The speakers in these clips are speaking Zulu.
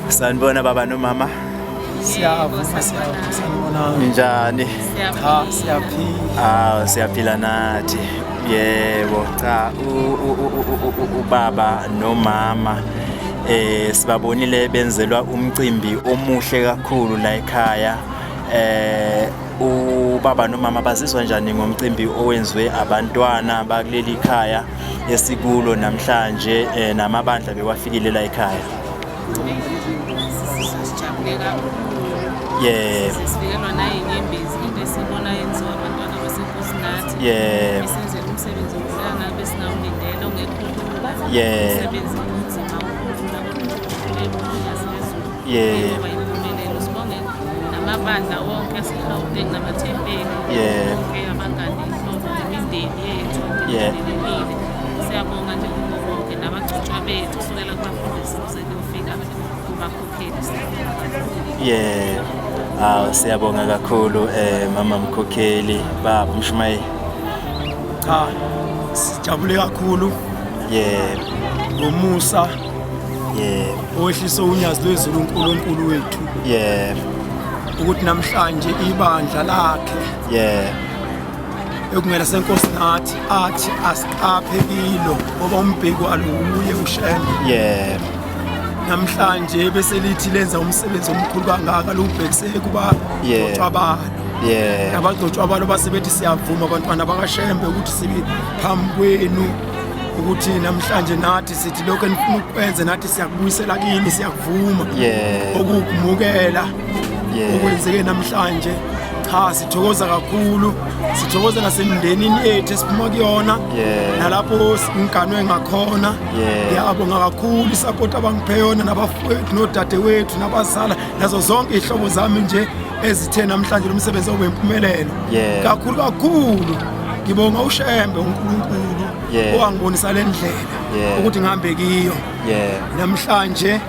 Sanibona baba nomama. Siyavuma, siyavuma, sanibonani. Ninjani? Cha, siyaphila. Ah, siyaphila nathi. Yebo, cha ubaba nomama sibabonile benzelwa umcimbi omuhle kakhulu la ekhaya. Ubaba nomama bazizwa njani ngomcimbi owenziwe abantwana bakuleli khaya esikulo namhlanje, namabandla bewafikile la ekhaya? Sijabule kakhulu. Sifikelwa nayinyembezi into esibona yenziwa abantwana baseNkosinathi. Besenzela umsebenzi omhlanga besingawulindele, ongekho lula. Umsebenzi onzima ukhula, kodwa uNyazi lwezulu ngoba impumelelo. Sibonge namabandla wonke aseGauteng namathempeli, bonke abangani, ihlobo nemindeni yethu abalelekile. Siyabonga nje kubo bonke nabagcotshwa bethu, kusukela kubafundisi kuze kuyofika kubakhokheli. Siyabonga kakhulu. Yeah. Ah, siyabonga kakhulu mama Mkhokheli, baba Mshumayeli. Cha, sijabule kakhulu ngomusa owehlisa uNyazi lwezulu uNkulunkulu wethu ukuthi namhlanje ibandla lakhe ekumele seNkosinathi athi asiqaphe kilo ngoba umbheki walo uye uShembe. Namhlanje bese lithi lenza umsebenzi omkhulu kangaka lubhekise kuba gcotshwa balo. Abagcotshwa balo basebethi siyavuma abantwana bakaShembe ukuthi sibe phambi kwenu, ukuthi namhlanje nathi sithi lokho enifuna ukwenza nathi siyakubuyisela kini, siyakuvuma okukumukela okwenzeke namhlanje. Cha, sithokoza kakhulu, sithokoza nasemndenini yethu esiphuma kuyona nalapho ngiganwe ngakhona. Ngiyabonga kakhulu i-support abangiphe yona nabafowethu nodadewethu nabazala nazo zonke iy'hlobo zami nje ezithe namhlanje lo msebenzi owempumelelo. Kakhulu kakhulu ngibonga uShembe uNkulunkulu owangibonisa le ndlela ukuthi ngihambe kiyo. Namhlanje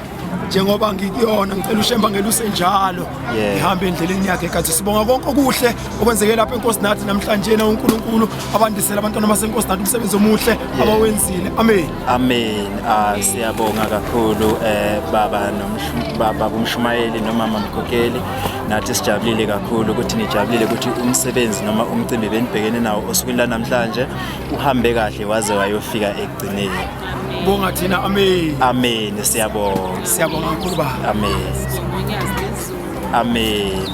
njengoba ngikuyona, ngicela uShembe angeluse njalo ngihambe endleleni yakhe. Kathi sibonga konke okuhle okwenzeke lapha eNkosinathi namhlanje, na uNkulunkulu abandisele abantwana baseNkosinathi umsebenzi omuhle abawenzile. Amen. Amen. Ah, siyabonga kakhulu baba baba umshumayeli nomama Mkhokheli. Nathi sijabulile kakhulu ukuthi nijabulile ukuthi umsebenzi noma umcimbi benibhekene nawo osukwini lanamhlanje uhambe kahle waze wayofika ekugcineni. Bonga thina. Amen. Amen. Siyabonga. Siyabonga kakhulu baba. Amen. Sibonga uNyazi lwezulu. Amen.